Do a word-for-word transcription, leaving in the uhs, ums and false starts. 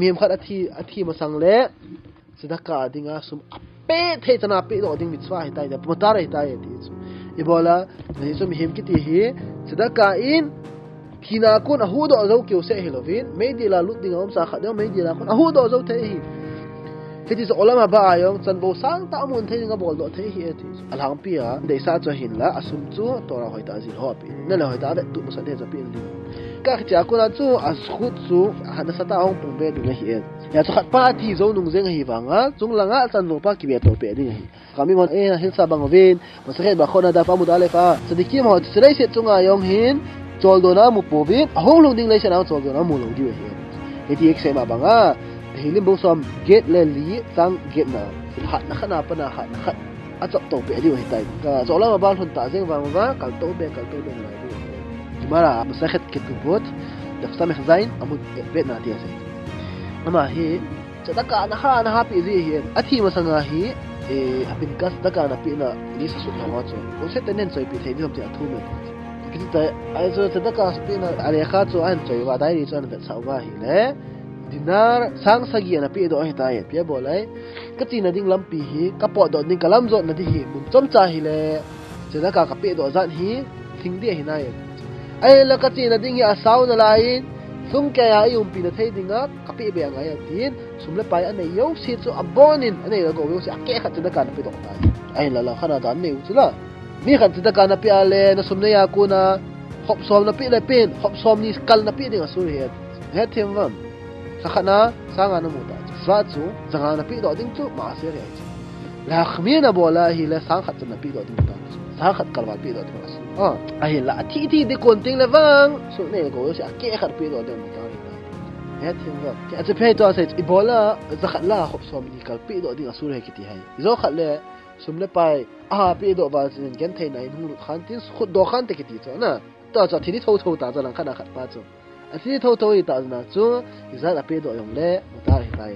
Mihem khat athi, athi masang le tzedakah dinga sum ape thei chana pedoh ding mitzvah ahitai, mutar ahitai ti chu. Ibola, hichu mihem kiti hi tzedakah in thina kon ahuhdoh jou keu seh hilouvin, meidil a lut dinga umsa khat ding meidil a kon ahuhdoh jou thei ahi. Hiti chu olam haba a jong chanvo sangtah amun thei dinga boldoh thei ahi e ti chu. Alhangpi a deisah chu ahinla, asum chu Torah hoitah jil ho ape. Nale hoitah avettuh masat ding chu ape ding. Ka kichia kona chu akhut chu nasatah a hung pung be ding ahi e. Hia chu khatpa athi jou nung jeng ahi vanga, chunglanga chanvopa kibe to pe ding ahi. Kami mon e, hilsa bang uvin, Masechet Berachot na daf amud alef a, tzadikim ho chu leiset chunga jong hin choldona mu pouvin, ahung lhung ding leiset a choldona mu lou diu ahi. Hiti kisei ma banga, Tehillim bung som get le li chang get na, hatna khat na pat a hatna khat achop to pe diu ahitai. Ka cholam a ban lhun ta jeng vang uva, kaltou be, kaltou be ngai diu ahi. Gemara, Masechet Ketubot, daf sameh zayin, amud bet na ti asei. Ama hi, tzedakah ana ha, ana ha pe ji ahi. Athi masanga hi, eh, apinkas tzedakah ana pena list asut lou a chu. Ose tenen choipi thei ding ham ti athu me. Kiti tai, ahi chu tzedakah pena alekha chu ahin choi uva, diary chu ahin vetsah uva ahile. Dinar sang sagi ana pedoh ahitai, ipi abol ai. Ka chena ding lampi hi, ka potdoh ding, ka lamjot na ding hi, mun chomcha hile. Tzedakah ka pedoh jat hi, thing ding ahi nai. Ahinla ka chena ding hi asao nalai in, lhung keiya eiumpi na thei dinga, ka pe be angai atin, sum le pai anei jouse chu abonin, anei le gou jouse, akeh khat tzedakah ana pedoh tai. Ahinla langkhat a dan nei u chu la. Mi khat tzedakah ana pe a le, na sum nei a kona, hop som na pe le pen, hop som ni kal na pe ding asur ahi. Hethem uvam. Lha khat na, sang nga na mu ta chu. Sa chu, ja nga na pedoh ding chu, maaser ahi chu. Lakh mi na bol ahile, sang khat chan na pedoh ding ta chu. Sang khat kal val pedoh ding asur. Ah, ahinla, athi thi ding kon teng le vang, sum nei le gou jouse, akeh khat pedoh ding ta. Hethem uvam. Achu phei to asei, ibola, ja khat la, hop som ni kal pedoh ding asur ahi kiti ahi. Ijo khat le, sum le pai, aha pedoh val chu gentheina in hung lut khan tin, khut doh khan te kiti chu na. Tua chu athi di thotho ta chu langkhat a khatpa chu. Athi di thotho hita jeh a chu, ijat a pedoh jongle, mutar ahitai.